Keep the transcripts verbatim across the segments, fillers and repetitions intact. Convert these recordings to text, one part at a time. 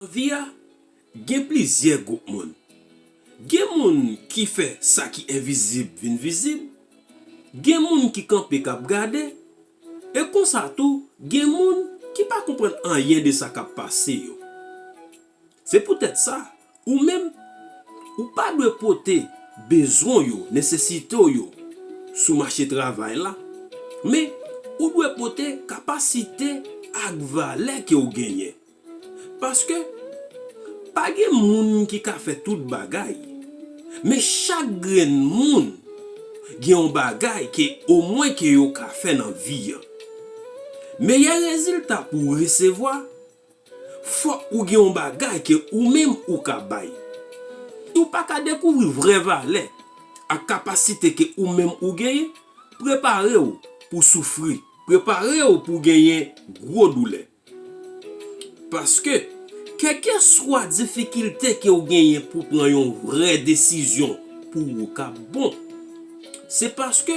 Nan vi a, gen plizyè gwoup moun. Gen moun ki fè sa ki envizib vin vizib. Gen moun ki kanpe k ap gade. E konsa tou, gen moun ki pa konprann anyen de sa k ap pase yo. Se poutèt sa, ou menm, ou pa dwe pote bezwen w yo, nesesite w yo sou mache travay la, men ou dwe pote kapasite ak valè ke w genyen. Paske pa gen moun ki ka fè tout bagay, men chak grenn moun gen yon bagay ke omwen ke yo ka fè nan vi an. Meyè rezilta pou w resevwa, fòk ou gen yon bagay ke ou menm ou ka bay. Si w pa ka dekouvri vrè valè ak kapasite ke ou menm ou genyen, prepare w pou soufri. Prepare w pou genyen gwo doulè. Paske, kèlkeswa difikilte ke w genyen pou pran yon vrè desizyon pou ou k ap bon, se paske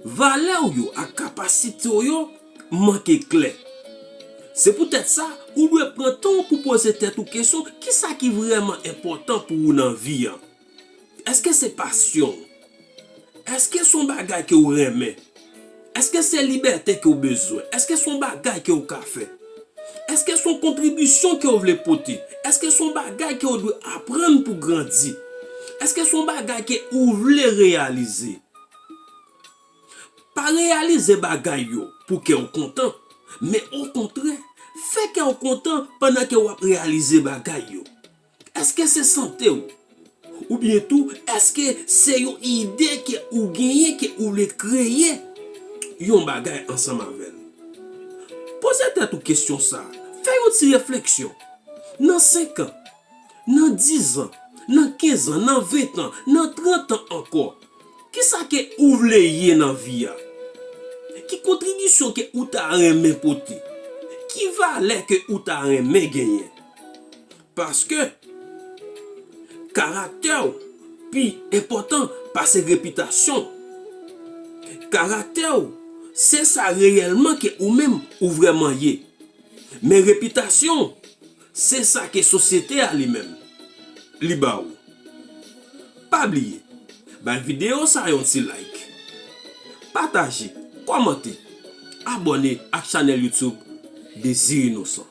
valè w yo ak kapasite w yo manke klè. Se poutèt sa, ou dwe pran tan w pou poze tèt ou kesyon, kisa ki vrèman enpòtan pou ou nan vi an? Èske se pasyon w? Èske se yon bagay ke w renmen? Èske se libète ke w bezwen? Èske se yon bagay ke w ka fè? Èske se yon kontribisyon ke w vle pote? Èske se yon bagay ke w dwe aprann pou grandi? Èske se yon bagay ke ou vle reyalize? Pa reyalize bagay yo pou kè w kontan, men okontrè, fè kè w kontan pandan ke w ap reyalize bagay yo. Èske se sante w? Oubyen tou, èske se yon ide ke ou genyen, ke ou vle kreye yon bagay ansanm avè l? Poze tèt ou kesyon sa a. Fè yon ti refleksyon. Nan senk an, nan diz an, nan kenz an, nan ven an, nan trant an ankò, kisa ke ou vle ye nan vi a? Ki kontribisyon ke ou ta renmen pote? Ki valè ke ou ta renmen genyen? Paske karaktè w pi enpòtan pase repitasyon w. Karaktè w, se sa reyèlman ke ou menm ou vrèman ye. Men repitasyon w, se sa ke sosyete a li menm, li ba ou. Pa bliye, bay videyo sa a yon ti like. Pataje, kòmante, abòne ak chanèl YouTube Dezi Inosan.